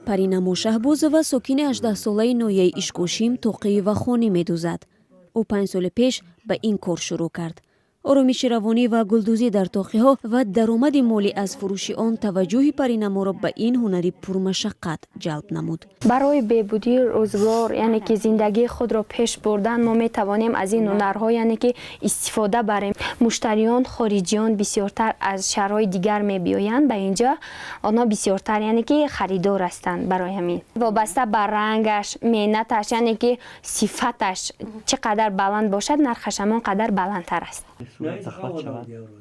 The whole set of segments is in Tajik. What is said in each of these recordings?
Паринамо Шаҳбозова, сокини 18-солаи ноҳияи Ишкошим, тоқии вахонӣ медӯзад. Ӯ 5 соли пеш ба ин кор шурӯъ кард. Оромиши равонӣ ва гулдӯзӣ дар тоқиҳо ва даромади молӣ аз фурӯши он таваҷҷӯҳи Паринаморо ба ин ҳунари пурмашаққат ҷалб намуд. Барои беҳбудии рӯзгор, яъне ки зиндагии худро пеш бурдан, мо метавонем аз ин ҳунарҳо, яъне ки, истифода барем. Муштариён, хориҷиён бисёртар аз шаҳрҳои дигар мебиёянд ба инҷо. Онҳо бисёртар, яъне ки, харидор ҳастанд. Барои ҳамин вобаста ба рангаш, меҳнаташ, яъне ки сифаташ чӣ қадар баланд бошад, нархаш ҳамон қадар баландтар аст.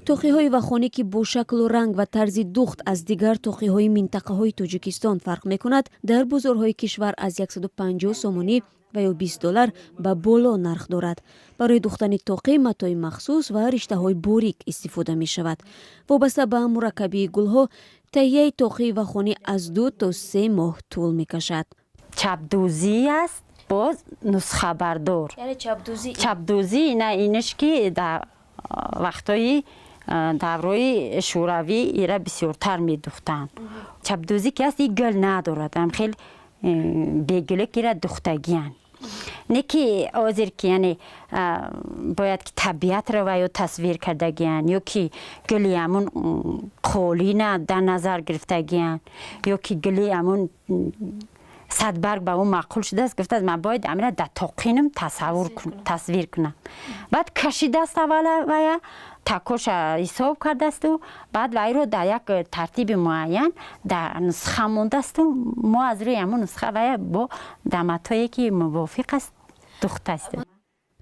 Тоқиҳои вахонӣ, ки бо шаклу ранг ва тарзи духт аз дигар тоқиҳои минтақаҳои Тоҷикистон фарқ мекунад, дар бозорҳои кишвар аз 150 сомонӣ ва ё 20 доллар ба боло нарх дорад. Барои духтани тоқӣ матои махсус ва риштаҳои борик истифода мешавад. Вобаста ба мураккабии гулҳо, таҳияи тоқии вахонӣ аз 2 то 3 моҳ тӯл мекашад. Чапдӯзӣ аст, боз нусхабардор. Чапдӯзӣ на инаш, ки дар вақтҳои даврои Шӯравӣ ира бисёртар медухтанд. Чапдӯзӣ ки аст, и гул надорад, ам хел бегулак ира духтагиянд. Не ки ҳозир ки, яъне, бояд ки табиатро ва ё тасвир кардагиянд, ё ки гули ҳамун қолина дар назар гирифтагиянд, ё ки гули ҳамун садбарг ба ӯ маъқул шудааст, гуфтааст: «Ман бояд амира дар тоқинам тасаввур, тасвир кунам». Баъд кашидааст аввала вая, такоша ҳисоб кардасту баъд вайро дар як тартиби муайян дар нусха мондасту мо аз рӯи ҳамун нусха вая бо даматҳое, ки мувофиқ аст, духтаст.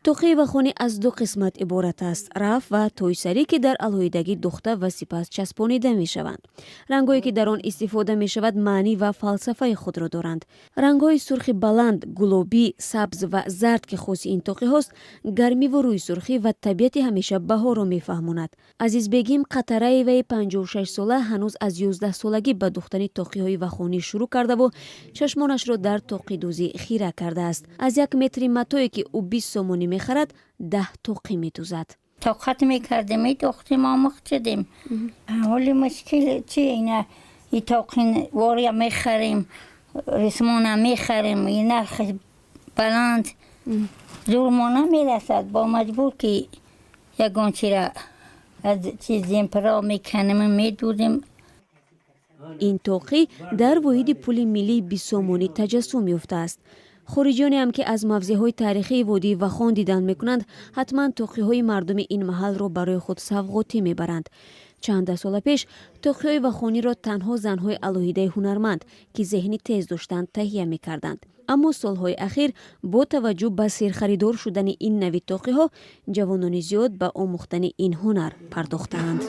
Тоқии вахонӣ аз ду қисмат иборат аст: раф ва тойсарӣ, ки дар алоҳидагӣ духта ва сипас часпонида мешаванд. Рангҳое, ки дар он истифода мешавад, маънӣ ва фалсафаи худро доранд. Рангҳои сурхи баланд, гулобӣ, сабз ва зард, ки хоси ин тоқиҳост, гармиву рӯйсурхӣ ва табиати ҳамеша баҳорро мефаҳмонад. Азизбегим Қатараеваи 56-сола ҳанӯз аз 11-солагӣ ба духтани тоқиҳои вахонӣ шурӯъ кардаву чашмонашро дар тоқидӯзӣ хира кардааст. Аз 1 метри матое, ки ӯ 20 сомонӣ мехарад, 10 тоқӣ медӯзад. Тоқат мекардем, медохтем, омӯхтидем. Ҳоли мушкил чи? Ина и тоқин вория мехарем, рисмона мехарем, и нархаш баланд, зурмо намерасад. Бо маҷбур ки ягон чира аз чиз земпро меканем, медӯзем. Ин тоқӣ дар воҳиди пули миллии 20 сомонӣ таҷассум ёфтааст. Хориҷиёнеам, ки аз мавзеъҳои таърихии водии Вахон дидан мекунанд, ҳатман тоқиҳои мардуми ин маҳалро барои худ савғотӣ мебаранд. Чанд даҳ сола пеш тоқиҳои вахониро танҳо занҳои алоҳидаи ҳунарманд, ки зеҳни тез доштанд, таҳия мекарданд. Аммо солҳои ахир бо таваҷҷӯҳ ба серхаридор шудани ин нави тоқиҳо, ҷавонони зиёд ба омӯхтани ин ҳунар пардохтаанд.